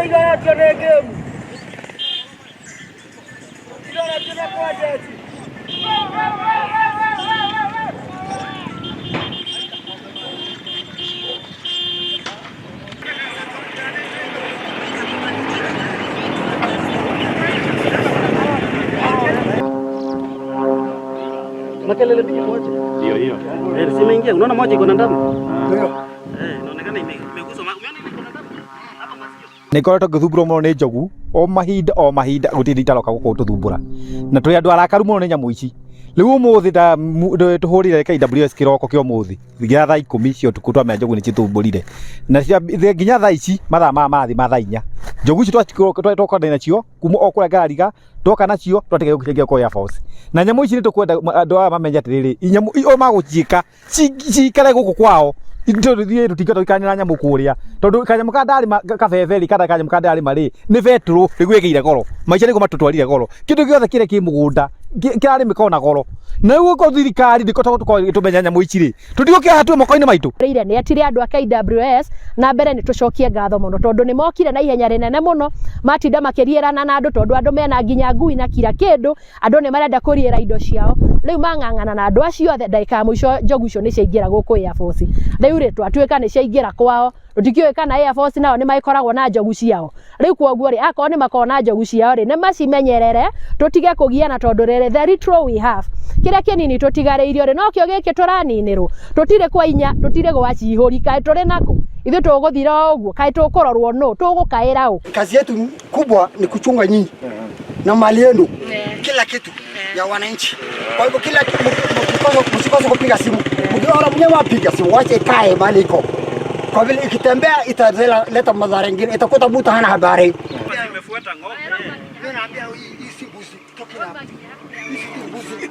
Ironatio nĩ game. Ironatio na kwa jeshi. Makelele mingi moja. Ndio hiyo. Eh, si imeingia. Unaona moja iko na damu? Ndio. Eh, inaonekana imeguswa. Umeona ile iko na damu? Hapa masikio. Nä ngoretwo ngä thumbå må no nä njogu o mahinda o mahinda gå tirä itaroka gå kå tå thumbå na twä andå arakaru må no nä nyamå ici rä u å må thä tå hå rä re KWS kä roko kä å må thä nginya thaa 10 cia ũtukũ twamenya njogu nä cithumbũrire na nginya thaa ici mathaa maya marathiĩ ma thaa 4 njogu ici twakona nacio kuma o kũrĩa ngarariga twoka nacio twatiga gũcengia kwa Air Force na nyamũ ici nĩ tũkwenda andũ aya mamenye atĩrĩrĩ nyamũ o magũciĩka cikare gũkũ kwao tũthiĩ tũtingĩhota gũikarania na nyamũ kũrĩa tondũ kanyamũ karĩa ndarĩma kabebe rĩ kana kanyamũ karĩa ndarĩma rĩ nĩ betũrũ nĩguo ĩgĩire goro maica nĩguo matũtwarire goro kĩndũ gĩothe kĩrĩa kĩ mũgũnda kĩrarĩmĩka ona goro na rĩu okorwo thirikari ndĩkũhota gũkorwo ĩgĩtũmenya nyamũ ici rĩ tũtigũkĩoha tuo moko-inĩ maitũ. Rĩire nĩ etire andũ a KWS na mbere nĩ tũcokie ngatho mũno tondũ nĩ mokire na ihenya rĩnene mũno matinda makĩriĩrana na andũ tondũ andũ mena nginya ngui na kira kĩndũ andũ nĩ marenda kũriĩra indo ciao rĩu mang'ang'ana na andũ acio othe ndagĩka ya mũico njogu icio nĩ ciaingĩra gũkũ Air Force rĩu rĩ twatuĩka nĩ ciaingĩra kwao tũtikĩũĩ kana Air Force nao nĩ magĩkoragwo na njogu ciao rĩu kwoguo rĩ akorwo nĩ makoragwo na njogu ciao rĩ nĩ macimenyerere tũtige kũgiana tondũ rĩrĩ the little we have kĩrĩa kĩnini tũtigarĩirio rĩ nokĩo gĩkĩ tũraninĩrwo tũtirĩ kwa inya tũtirĩ gwa cihũri kaĩ tũrĩ nakũ ithuĩ tũgũthira o ũguo kaĩ tũkũrorwo nũ tũgũkaĩra ũ. Kazi yetu kubwa ni kuchunga nyinyi na mali yenu, kila kitu ya wananchi. Kwa hivyo kila kitu msikose kupiga simu, mkiona mnyama piga simu, wache ikae mahali iko, kwa vile ikitembea italeta madhara mengine, itakuta mtu hana habari. Imefuata ng'ombe. Mimi naambia hii si mbuzi, toki na hii si mbuzi.